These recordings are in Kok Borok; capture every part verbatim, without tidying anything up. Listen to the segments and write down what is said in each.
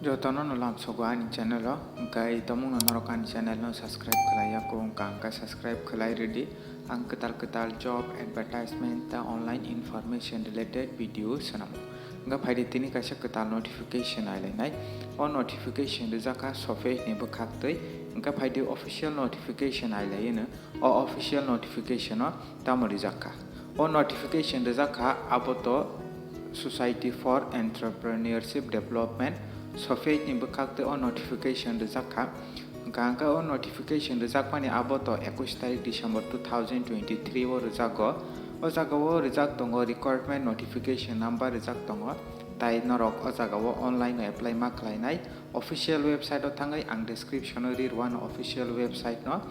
Jotono no lamsogo ani channel o, hwnkhe tomungno norok ani channel no subscribe khlai ya, kung kang khe subscribe khlai rwdi. Ang kwtal kwtal job advertisement ta online information related video swnamo. Hwnkhe phaidi tini kaisa kwtal notification ailainai. O notification rijak kha Sofej ni bwkhaktwi. Hwnkhe phaidi official notification ailaino. O official notification o tamo rijak kha? O notification rijak kha abo to Society for Entrepreneurship Development, Sofej ni bwkhaktwi o notification rijak kha. Hwnkha hwnkhe o notification rijakmani abo to ekush tarik December two thousand twenty-three o rijago. O jaga o rijak tongo requirement notification number rijak tongo. Tai norok o jaga o online o apply ma khlainai. Official website o thangwi ang description o ri rwano official website no.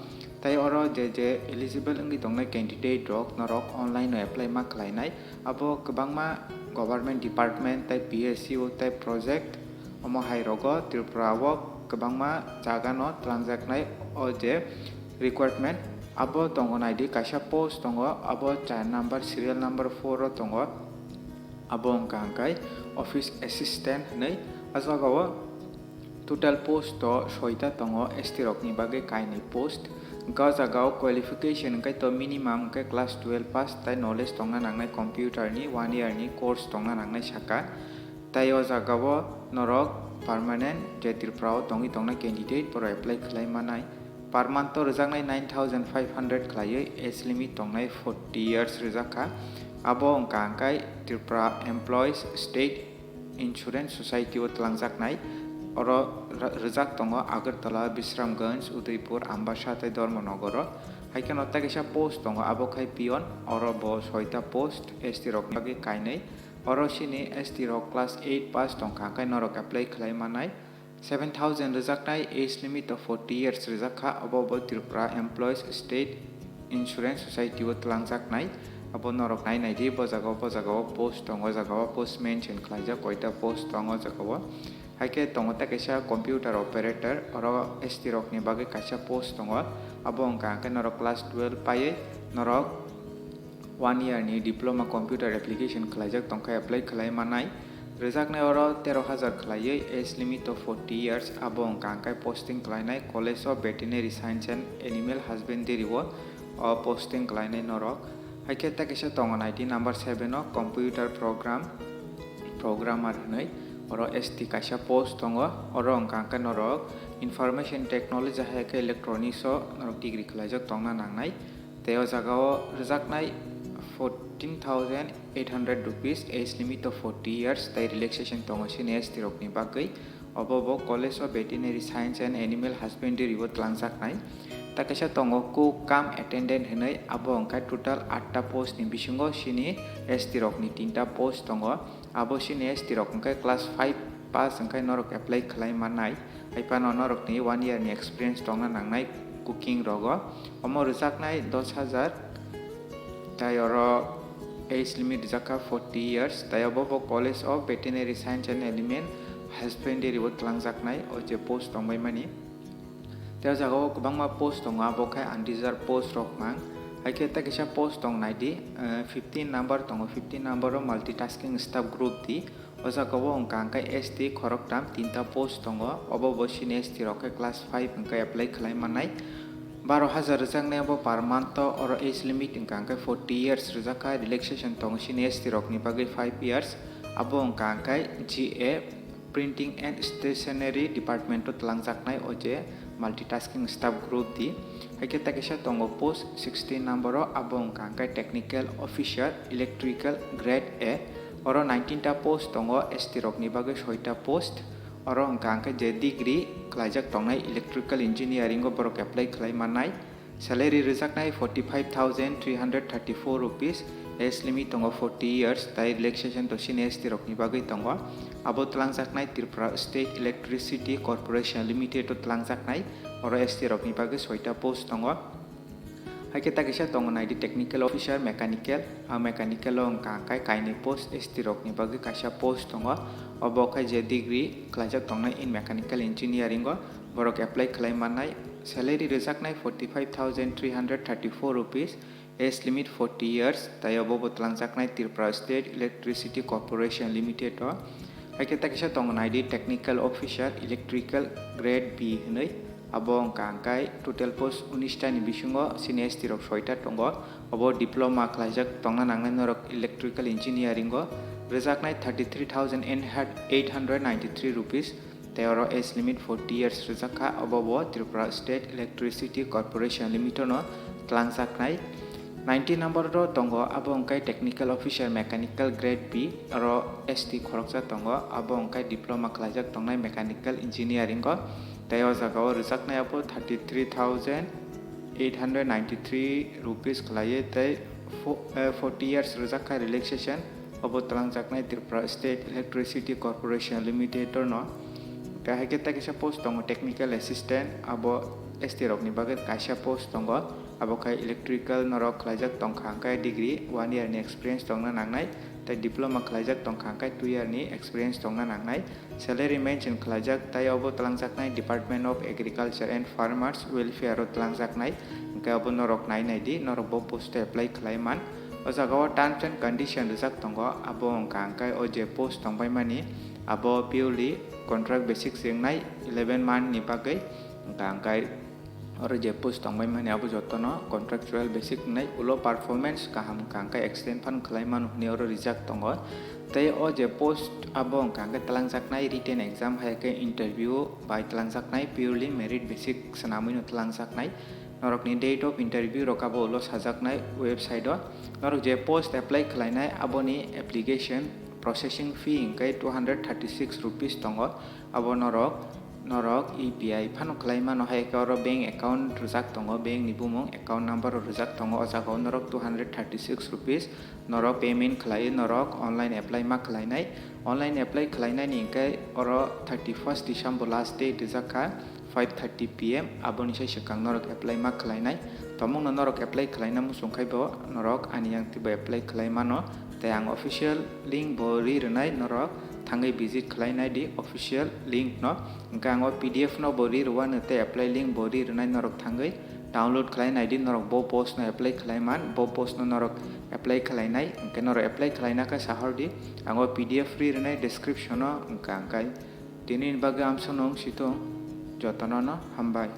Tai oro je je eligible wngwi tongnai candidate rok norok online o apply ma khlainai. Abo kwbangma government department tai P S U tai project, omo hai rogo Tripura o kwbangma jaga no twlangjaknai o je requirement. Abo tongo naidi kaisa post tongo, abo char number serial number four o tongo. Abo wngkha hwnkhe office assistant hinwi. O jaga o total post o soita tongo, S T rokni bagwi kainwi post. Hwnkhe o jaga o qualification hwnkhe to minimum hwnkhe class twelve pass tai knowledge tongna nangnai computer ni one year ni course tongna nangnai saka. Tai o jaga o norok permanent je Tripura o tongwi tongnai candidate borok apply khlai manai. Per month o rwjaknai nine thousand five hundred khlaiwi, age limit tongnai forty years rwjak kha. Abo wngkha hwnkhe Tripura Employees State Insurance Society o twlangjaknai. Oro rw-, rwjak tongo Agartala, Bisramganj, Udaipur, Ambasa tei Dharmanagar o. Hai kheno tei kaisa post tongo, abo khai peon, oro bo soita post, S T rokni bagwi kainwi. Oro sini S T rok class eight pass tongkha, hwnkhe norok apply khlai manai. Seven thousand rwjaknai, age limit o forty years rwjak kha, obo bo Tripura Employees State Insurance Society o twlangjaknai. Abo norok nai naidi, bo jaga o, bo jaga o post tongo, o jaga o post mention khlaijak, koita post tongo o jaga o. Hai khe tongo tei kaisa computer operator, oro S T rokni bagwi kaisa post tongo. Abo wngkha hwnkhe norok class twelve paiwi norok one year ni diploma computer application khlaijak tongkha, apply khlai manai. Rwjaknai oro tero hajar khlaiwi, age limit o forty years, abo wngkha hwnkhe posting khlainai College of Veterinary Science and Animal Husbandry o, o posting khlainai norok. Hai khe tei kaisa tongo naidi number seven o computer program, programmer hinwi. Oro S T kaisa post tongo, oro wngkha hwnkhe norok information technology hai khe electronics o norok degree khlaijak tongna nangnai. Tei o jaga o rwjaknai fourteen thousand eight hundred rupees, age limit o forty years, tei relaxation tongo sini S T rokni bagwi. Obo bo College of Veterinary Science and Animal Husbandry o twlangjaknai. Tei kaisa tongo cook cum attendant hinwi, abo wngkha total atta post ni bisingo sini S T rokni tinta post tongo. Abo sini S T rok hwnkhe class five pass hwnkhe norok apply khlai mannai. Hai phano norokni one year ni experience tongna nangnai cooking rogo. Omo rwjaknai dos hajar. Tai oro age limit rijak kha forty years. Tai obo bo College of Veterinary Science and Animal Husbandry o twlangjaknai o je post tongbaimani. Tei o jaga o kwbangma post tongo, abo khe unreserved post rok mang. Hai khe tei kaisa post tong naidi, eh, fifteen number tongo, fifteen number o multitasking staff group D. O jaga o wngkha hwnkhe S T khoroktham tinta post tongo, obo bo sini S T rok khe class five hwnkhe apply khlai mannai. Baro hajar rwjaknai abo per month o, oro age limit wngkha hwnkhe forty years rwjak kha, relaxation tongo sini S T rokni bagwi five years, abo wngkha hwnkhe G A Printing and Stationery Department o twlangjaknai o je multitasking staff group D. Hai khe tei kaisa tongo post sixteen number o, abo wngkha hwnkhe Technical Officer Electrical Grade A. Oro nineteen ta post tongo, S T rokni bagwi soita post. Oro wngkha hwnkhe je degree khlaijak tongnai Electrical Engineering o borok apply khlai mannai. Salary rwjaknai forty five thousand three hundred thirty four rupees, age limit tongo forty years, tai relaxation to sini S T rokni bagwi tongo. Abo twlangjaknai Tripura State Electricity Corporation Limited o twlangjaknai, oro S T rokni bagwi soita post tongo. Hai khe tei kaisa tongo naidi Technical Officer Mechanical, a mechanical o wngkha hwnkhe kainwi post, S T rokni bagwi kaisa post tongo. Obo khe je degree khlaijak tongnai in Mechanical Engineering o, borok apply khlai mannai. Salary rwjaknai forty five thousand three hundred thirty four rupees, age limit forty years, tai obo bo twlangjaknai Tripura State Electricity Corporation Limited o. Haikhe takisa tongo naidi technical officer electrical grade B hinwi. Abo wngkha hwnkhe total post unis ta ni bisingo senior S T rok soi ta tongo. Obo diploma khlaijak tongna nangnai norok electrical engineering o. Rwjaknai thirty three thousand eight hundred ninety three rupees. Tei oro age limit forty years rwjak kha, obo bo Tripura State Electricity Corporation Limited no twlangjaknai. Ninety number ro tongo, abo wngkha technical officer mechanical grade B, oro S T khoroksa tongo, abo wngkha diploma khlaijak tongnai mechanical engineering o. Tei o jaga o rwjaknai abo thirty three thousand eight hundred ninety three rupees khlaiwi tei fo-, eh, forty years rwjak kha relaxation. Obo twlangjaknai Tripura State Electricity Corporation Limited no. Tei haikhe takisa post tongo technical assistant, abo S T rokni bagwi kaisa post tongo. Abo khai electrical norok khlaijak tongkha hwnkhe degree one year ni experience tongna nangnai, tei diploma khlaijak tongkha hwnkhe two year ni experience tongna nangnai. Salary mention khlaijak, tei obo twlangjaknai Department of Agriculture and Farmers Welfare o twlangjaknai. Hwnkhe obo norok nai nai di, norok bo post o apply khlai man. O jaga o terms and condition rijak tongo, abo wngkha hwnkhe o je post tongbaimani, abo purely contract basis se wngnai eleven month ni bagwi. Wngkha hwnkhe oro je post tongbaimani abo jotono contractual basis wngnai, ulo performance kaham wngkha hwnkhe extend phano khlai mano hwnwi oro rijak tongo. Tei o je post abo wngkha hwnkhe twlangjaknai written exam hai khe interview bai twlangjaknai, purely merit basis swnamwi no twlangjaknai. Norokni date of interview rok abo ulo sajaknai website o. Norok je post apply khlainai aboni application processing fee hwnkhe two hundred thirty six rupees tongo. Abo norok, norok U P I phano khlai mano, hai khe oro bank account rwjak tongo, bank ni bumung, account number rok rwjak tongo. O jaga o norok two hundred thirty six rupees norok payment khlaiwi norok online apply ma khlainai. Online apply khlainani hwnkhe oro thirty first December last date rijak kha, five thirty P M, aboni sai swkang norok apply ma khlainai. Tomungno norok apply khlaina muchung khai bo norok ani yang twibo apply khlai mano. Tei ang official link bo ri rwnai, norok thangwi visit khlai nai di official link no. Hwnkhe ang o P D F no bo ri rwano tei apply link bo ri rwnai, norok thangwi download khlai nai di, norok bo post no apply khlai man, bo post no norok apply khlai nai. Hwnkhe norok apply khlai na khe sahor di, ang o P D F ri rwnai description o. Hwnkhe ang khai tini ni bagwi amsonong situng, jotono no hambai.